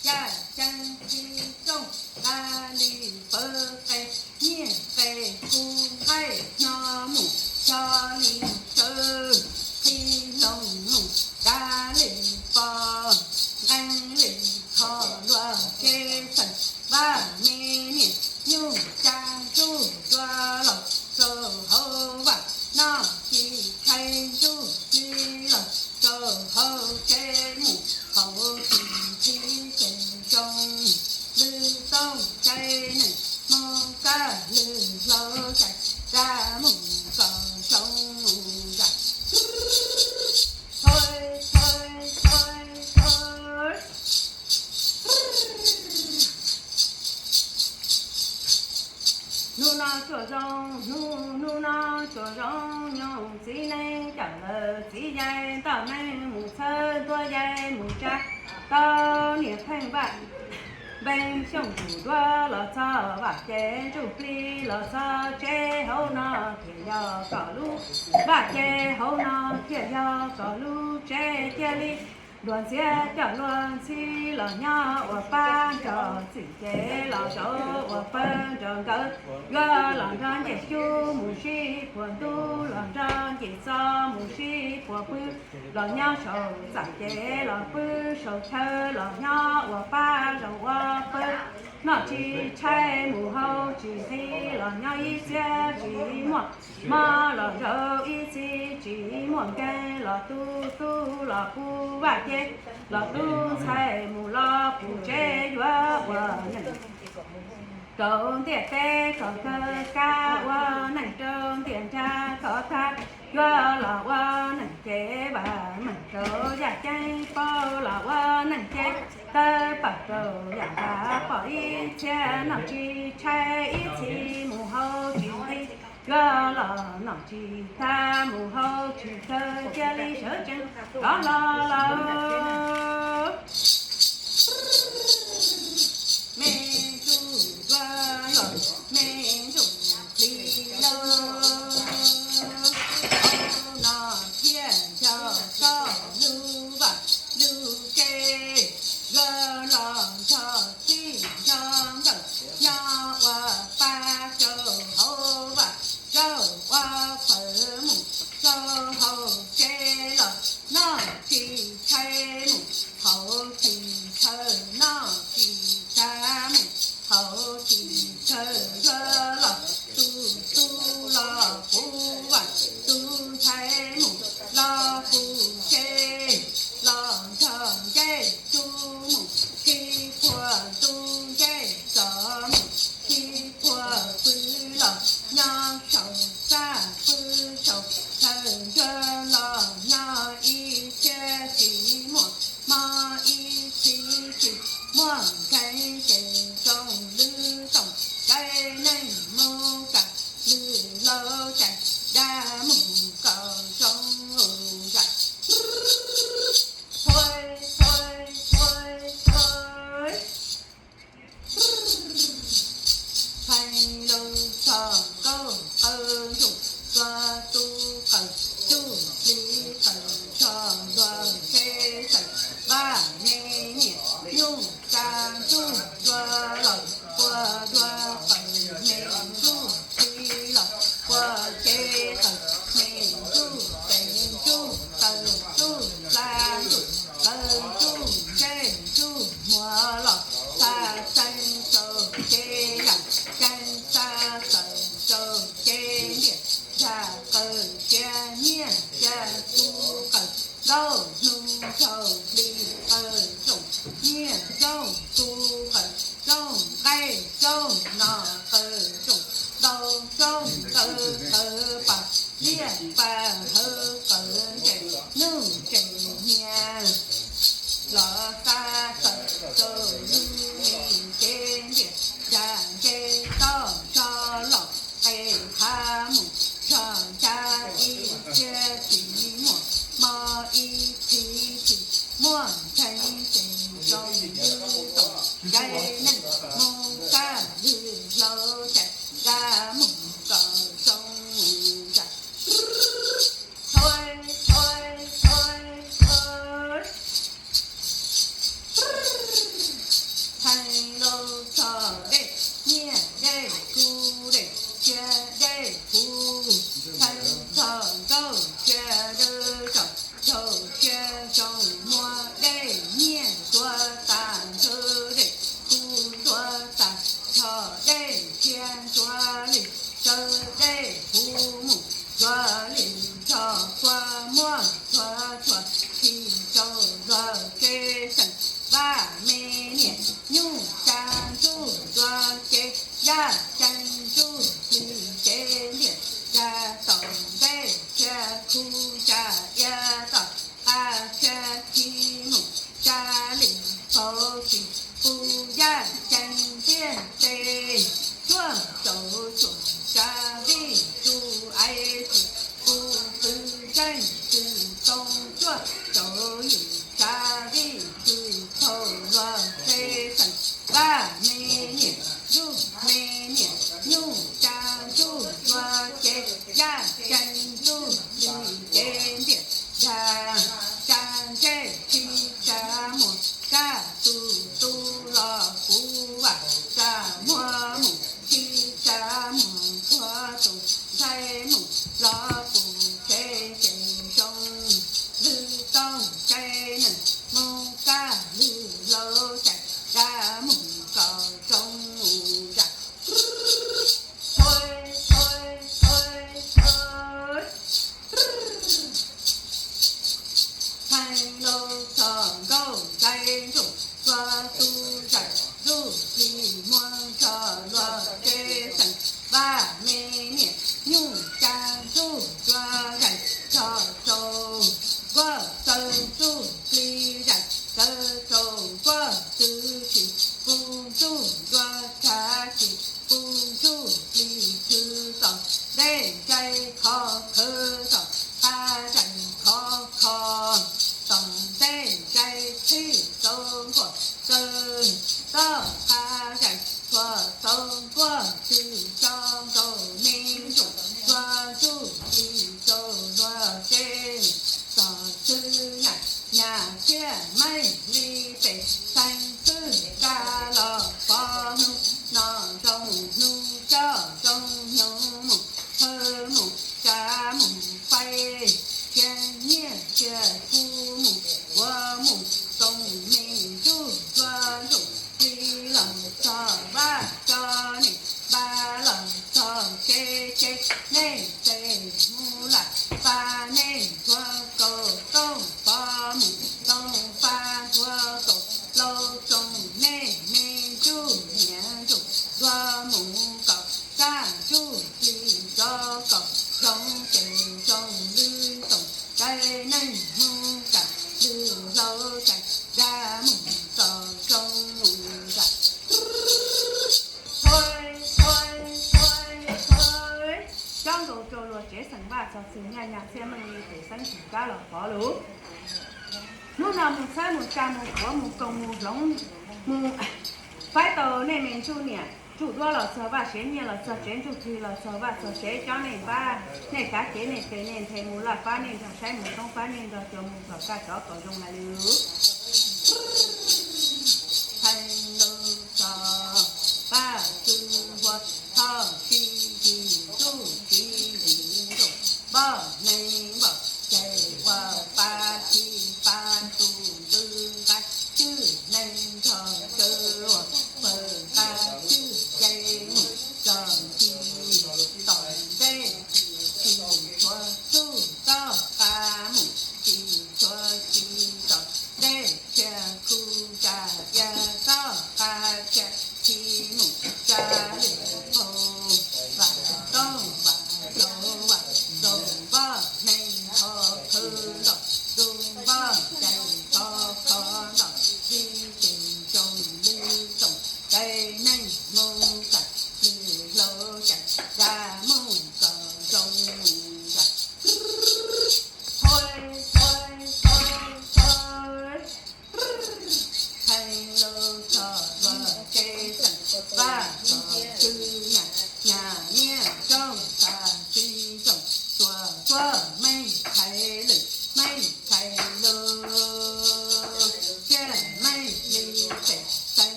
Yaj ceeb qhib rooj, nqa li pawg qe, nyiaj qe kub nqaij, hno mus xyo li tsawv, qhib hlo mus da li pos, nqee li qho luag tsev xeem, vaj me niam nyuj ca ntsuj dua los rau hauv vaj, noj tsis tshai ntsuj plig los rau hauv tsev mus, hauv tsis qhib ces zoo, lwm tooj cai neeg mus kaj lwm hlau cai, da mus kom zoo zam. Thoi, thoi, thoi, thoi. Hnub no tsuas zoo, hnub, hnub no tsuas zoo, nyoog txiv neej cawm lawm txiv yaig, ntoj neeg mus txhawb ntuag yaig mus tsa, tau niam pheej vaj npeej xyooj tus duab los txog vaj ces ntsuj plig los txog tsev hauv no thiaj yog kom lub vaj ces hauv no thiaj yog kom lub tsev cia li. Luag ntxias coj luag ntxhi los nyob ua pab nrog txim ces los zaum ua pawg nrog nkawd, yuav los nrog ncej xyu mus sib puag ntuj, los nrog ncej txo mus sib puag pw, los nyob saum txaj ces los pw saum chaw, los nyob ua pab zoo ua pawg, noj tsis tshaib mus haus tsis nqhis, los nyob ib txhiab tsis muaj mob, los zaum ib txhis tsis muaj nkeeg, los tu tub los puv vaj ces los tu ntxhais mus los puv tsev, yuav ua neej rau ntiaj teb kom kawg kab, ua neej rau ntiaj nrag kom tag, yuav los ua neej ces vam meej rau yaj ceeb paub, los ua neej ces tawg pam rau yam npam pom, ib txhiab noj tsis tshaib ib txhis mus haus tsis nqhis, yuav los noj tsis tag mus haus tsis kawg, cia li sawv tsees rov los lawm. Me ntsuj duab los me ntsuj plig los, hauv no thiaj yog koj lub vaj lub tsev, yuav los nrog txij nrog nkawm nyob ua pab rau hauv vaj, zaum ua pawg mus rau hauv tsev los noj tsis tshaib mus, haus tsis tshaib noj tsis tag mus, haus tsis tshaib yuav los tu tub los puv vaj, tu ntxhais mus los puv tsev, los nrog ncej xyu mus sib puag ntuj, ncej txo mus sib puag pw, los nyob saum txaj pw saum chaw, nruab los nyob ib txhiab tsis muaj mob, ib txhis tsis muaj nkeeg ces zoo, lwm tooj cai neeg mus kaj lwm hlau cai, da mus kom zoo zam. Thoi, thoi, thoi, thoi. Pheej lug txog nkauj qawg ntsug, tua tub qawg tsuj hli qawg tso, luag tsev xeem vaj me niam nyuj tsa ntsuj dua los, ua dua qawg me ntsuj hli los, ua tsev Ceeb ntsuj plig cev ntiag, ya tom ntej tshia khu ya ia tom qab tshia khi mus, ya li faus tsis pub yaj ceeb ntiag tes, tsuaj saum tsuam tsa vij tsuj aiv tsis pub txwv zeej txwv xoo, tsuaj saum yim tsa vij txwv thaum luag tsev xeem vaj me niam ntsuj me niam nyuj, ca ntsuj dua cev yaj ceeb ntsuj plig cev ntiag, ya ca ntsej tsis tsa muag, tsa tus tu los puv vam, tsa muag mus tsis tsa muag, ntxhua tus ntxhais mus los puv tsev ces zoo, lwg tooj tsev neeg mus kaj lwg laus cais, ya mus kom zoo mus zam. Theej lub txhos nkauj ntxhais ntsuj, txhua tus zais ntsuj plig muag tso luag tsev xeem vaj me niam nyuj, ca ntsuj dua zais tso rau nkuaj, txawj ntsuj plig zais txawj rau nkuaj, txwv tsis pub ntsuj dua tshav tsis pub ntsuj plig tshwv tom ntej, zais khov khwv tom qab zais khov kho tom ntej, zais txhij txaus nkuaj txawj tom qab zais txhua txaus nkuaj, txwv tso nkaus me ntsuj, txhua ntsuj plig rau luag tsev, txog txwv nyam nyam thiaj maib li pes xees, txwv tsa los pov hnub no zoo hnub coj zoo hnyuv mus, thawj mus tsa mus faib, cia nyiaj cia kub mus ua mus toom me ntsuj, dua ntsuj plig los txog vaj tso niam, npaj los txog tsev ces nej tes mus lam pab, nej ntxhua kaus tooj pov mus toom pab, ntxhua kaus laus tsoo nej me ntsuj niam ntsuj, dua mus kom txaj ntsuj plig tso kom zoo ces zoo lwg toom, tais neeg mus kam lwg laus cais, ya mus kom zoo mus zam. Cob nkaus rau luag tsev xeem vaj txog txwg nyaj nyaj txhiaj meej li pem xeeb tsis kab los pov lug. Hnub no mus txhawb mus tsa mus khuav mus koom mus hloov mus faib tau nej me ntsuj niam ntsuj duab los txog vaj, siav nyiaj los txog tsev, ntsuj plig los txog vaj txog tsev, cob nej npab nej kav cev, nej tes nej nthe mus laj pab, nej nrog saib mus toob pab, nej nrog cua mus kom kaj tsov kom zoo hais lus. Theej lub txhos paj txwv hua, thoj tsis yig ntsuj tsis yig ntuj, npoj neeg npoj ces ua pa tsis pa, tus ntws nqa tswj neeg nrog tsawv ua, pawg nqa tswj ces mus txog tsis tom ntej, tsis tshua tsuj toj qab mus, tsis tshua tsis tom ntej, tshia khu tsa ia toj qab, tshia tsis mus tsa lwm phau, vam tooj vam laus vam txaus npoj neeg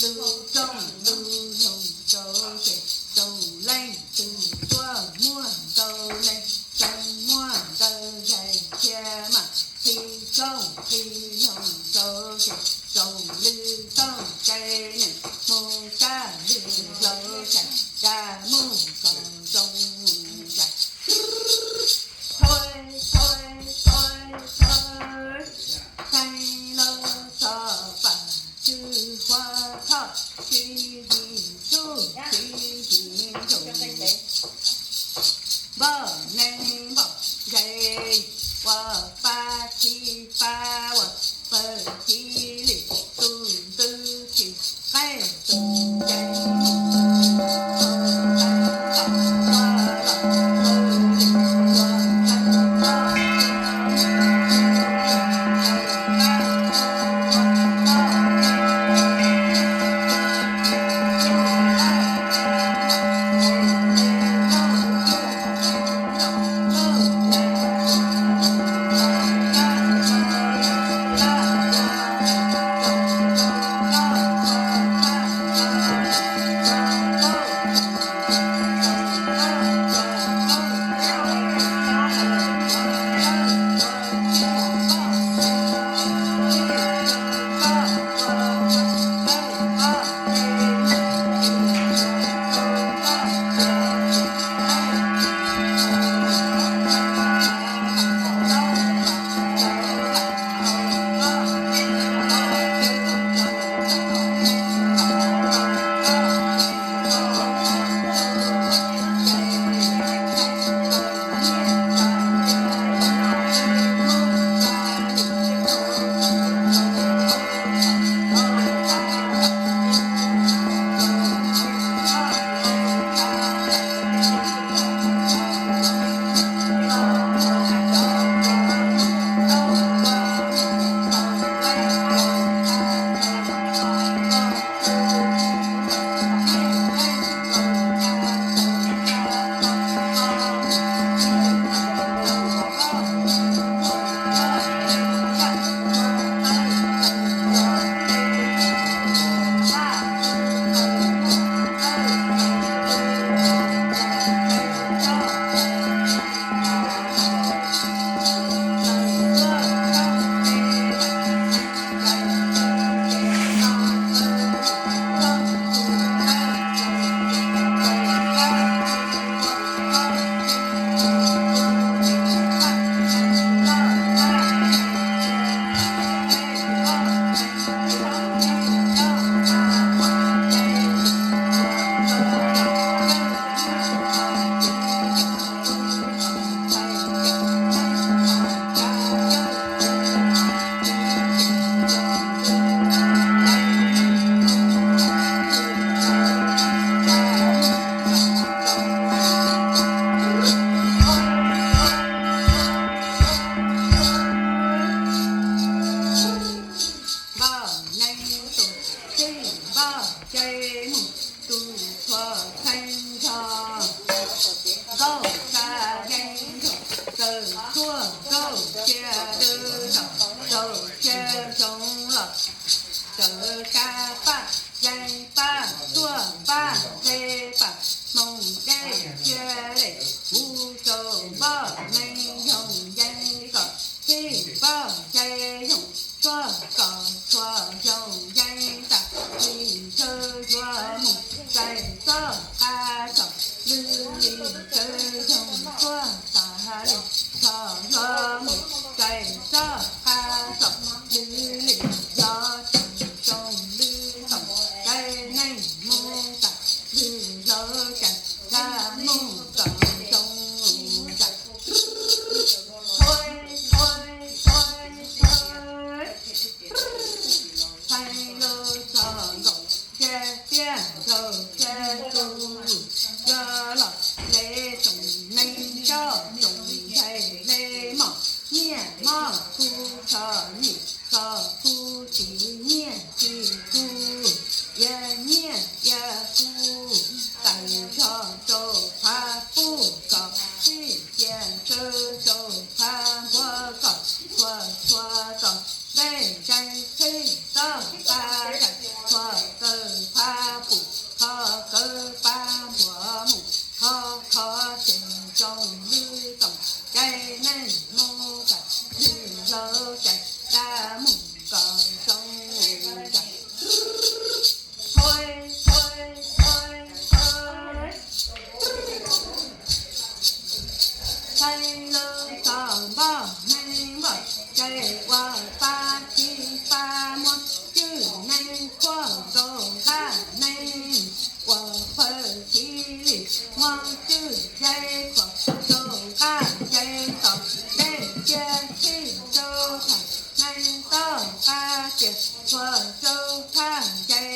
Tus rooj tus hloov rau tsev, tsoom leej twg tuaj muaj ntau leej, tseem muaj ntau zais thiab mas qhib rooj qhib hloov rau tsev, tsoom lwm tooj tsev neeg mus rab lwm hlau tsev, rab mus kom zoo tsev. Thawj thawj thawj thawj, theej lauj txog pam tsw huab thoj, sib yig tsuj sib yig nroog, npoj neeg npoj zais, ua pab khib pab ua pawg khib li, tus ntws tsis qaij tus ncees mus, tus ncees tom ua los pawg li, tus ncees tom ua los pawg li. Npoj neeg tus txij npoj cai mus, tus txhua txheej nrog nkauj sab yeej nrog, txawm tshuaj nkauj cia dwb zos, rau cia zoo los sawv sab paj yeej paj tshuaj paj nqe paj hmoov dej cia lem kuv rau npoj neeg yoog yeej kom txij npoj cai yoog tshuaj kom txhua yoog yeej tas li ntshaw yuav mus txais txoj qab tsom lwm li ntshaw yoog tshuaj tas li txhua yuav mus txais txoj qab tsom lwm li yog tsoom lwm toom cai neeg mus tas lwm hlau cas dab mus kom zoo tas. Thawj thawj thawj, txhais lus txog nkaus cia tiaj nkaus cia tus, yog los le tsoom neeg coj tsoom ntxhais le mom nyiaj mom kuv tsho nyim tsho kuv tsis nyiaj tsis kuv ia nyiaj ia kuv tais zog rau qhuav puj kom txij cia ntshaw rau qhuav npuab kom txhua txhua tom ntej ntsais txhij txoj qab txhua txhua taw Txais lub txoj npoj neeg npoj cai ua pab txhib pab muab cwj neeg khuaj rau nqaj neeg ua pawg txhib li muab cwj cai khuam rau nqaj cai tom ntej cia txhij rau tham neeg toj nqa tias khuam rau thaj cai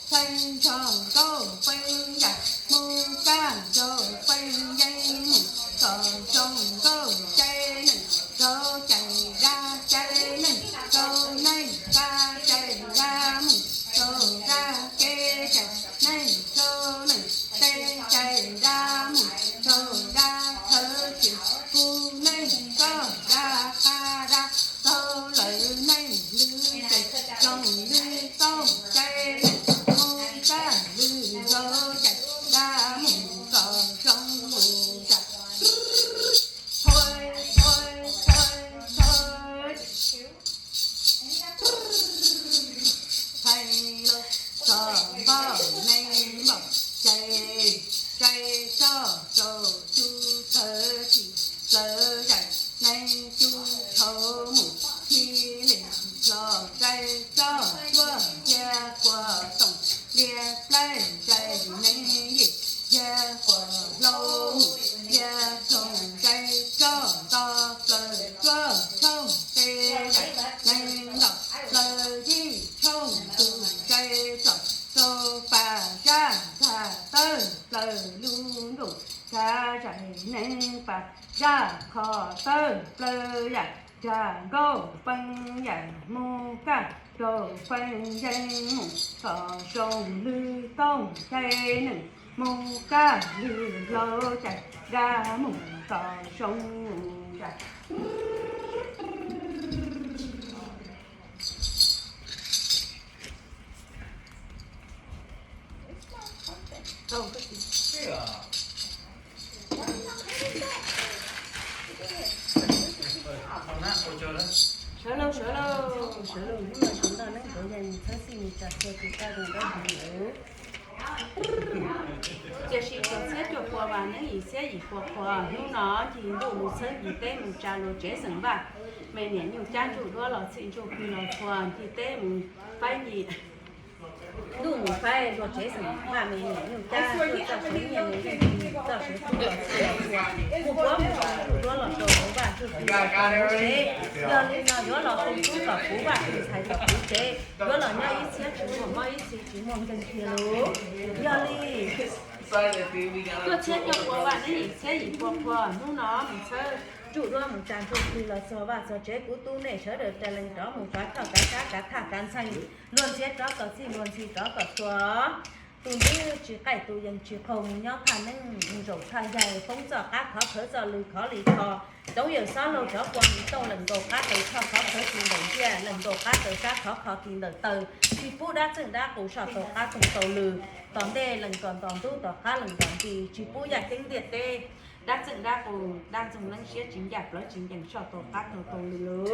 txhais nrog nkauj peeb yam mus kaj nraug peeb yeej mus kom zoo nkauj cai neeg rau cai dab cai neeg rau neeg dab cai dab mus rau dab kev cai neeg rau neeg teb cai dab mus rau dab thawv tsis kuv neeg txoj dab qab dab tau lawv neeg lwm cai zoo lwm tau cai mus kaj lwm zoo cai dab mus kom zoo mus kaj. Txhais lub txoj npoj neeg npoj cai, cai tso rau cub tawv tsis plaws yaim neeg cub dhau mus thib li hlo cai tso cuaj cia kua toom lia plaij cai neeg yim cia kua hlau mus lia toom cai tso nto plaws cuaj tshooj teb yaim neeg nkaum plaws yim tshooj tus cai tso rau pas zaj nrag tawg plaws lub ntuj kav zais neeg pas zaj kho tawg plaws yam nrag nkauj peeb yam mus kaj rau peeb yeej mus kom zoo lwm tooj cai neeg mus kaj lwm hlau cai dab mus kom zoo mus kaj. Sawv lauj, sawv lauj, sawv lauj, hnub no sawv ntoj neeb ntawd yog mus txhawb xij mus tsa txhua tus kaj zoo dawb huv lawm. Tiam sis txog txhiab cuaj pua vas neeb yim txhiab yim pua qhua hnub no ncig ntuj mus txhawb ncig teb mus tsa luag tsev xeem Vaj, me niam nyuj cab ntsuj duab los txhij ntsuj plig los txhua ncig teb mus faib ncig ntuj mus faib luag tsev xeem Vaj, me niam nyuj cab tuaj txoj sawv nyiaj me nyuj txoj sawv tub los txhij los txhua mus puab mus tsa ntsuj duab los rau hauv Vaj tsuj plig los txhua lub tsev. Yog li no yuav los foom kub kom puv Vaj tus ntxhais tom puv tsev, yuav los nyob ib txhiab tsis muaj mob ib txhis tsis muaj nkeeg kiag lauj. Yog li cuaj txhiab cuaj pua vas neeb yim txhiab yim pua qhua hnub no mus txhawb ntsuj duab mus tsa ntsuj plig los txog Vaj txog tsev kuv tub nej sawv daws ras lees rov mus kav choj kav sab kav thaj kav ntxheej, luag ntxhiav rov kom txhij luag ntxhi rov kom txhua. Tus ntxwb tsis qaij tus yees tsis qaug mus nyob thaj neeb mus zaum thaj yaig, poob txoj qab khov khawv txoj lw khov li kho. Toov yawm xob laug cov pua nis tooj lees nkaus qab taws txhoj khov khawv tsis ntaus ntiaj, lees nkaus qab taws sab khov kho tsis ntaus taws, tsis pub dab txeej dab qus soj tau qab toog tau lw. Tom ntej lees kom ntos ntub tom qab lees ntos nti, tsis pub yaj ceeb ntiaj teb, dab txeej dab qus dab ntxoog neeb siab tsis ncaj plawv tsis ncees soj tau qab toog tau lw lauj.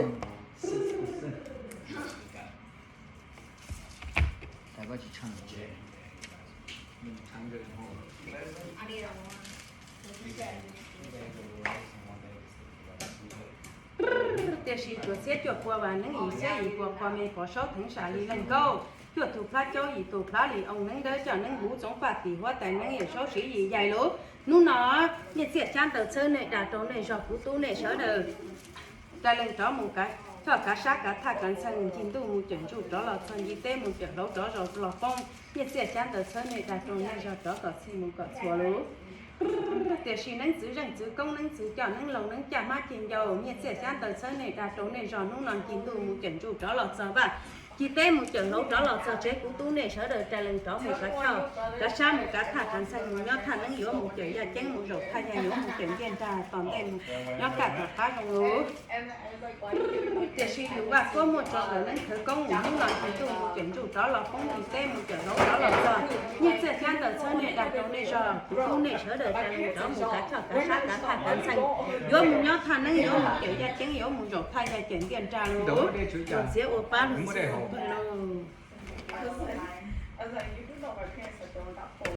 Tiam sis cuaj txhiab cuaj pua vas neeb yim txhiab yim pua qhua me pov saub theev sam li leej nkauj, cuaj tug plab caub yim tug plab li oo neeb dawb coj neeb huv txoov faj tim huab tais neeb yawm saub siv yim yaig lauj. Hnub no nyiaj txiaj cab ntawd txhawb nej dag rau nej zog kuv tub nej sawv daws ras lees rov mus kav choj kav sab kav thaj kav ntxheej, ncig ntuj mus cawm ntsuj rov los txog, ncig teb mus cawm hlauv rov los poob. Nyiaj txiaj cab ntawd txhawb nej dag rau nej zog rov kom txhij mus kom txhua lauj. Tiam sis neeb txwv zeej txwv koob neeb txwv coj neeb laug neeb caj hmab ceg ncau, nyiaj txiaj cab ntawd txhawb nej dag rau nej zog hnub no ncig ntuj mus cawm ntsuj rov los txog Vaj, ncig teb mus cawm hlauv rov los txog tsev kuv tub nej sawv daws ras lees rov mus kav choj kav sab mus kav thaj kav ntxheej, mus nyob thaj neeb yuav mus cawm yaj ceeb, mus zaum thaj yaig yuav mus cawm ntiaj nrag, tom ntej mus nyob kaj tom qab zoo lauj. Tiam sis yus Vaj Kuab muaj tso ntawm neeb khawv koob mus hnub no ncig ntuj mus cawm ntsuj rov los poob, ncig teb mus cawm hlauv rov los txog. Nyiaj txiaj cab ntawd txhawb nej dag rau nej zog kuv tub nej sawv daws ras lees rov mus kav choj kav sab kav thaj kav ntxheej, yuav mus nyob thaj neeb yuav mus cawm yaj ceeb yuav mus zaum thaj yaig cawm ntiaj nrag lauj. Ua txiav ua pab lug txhij lauj.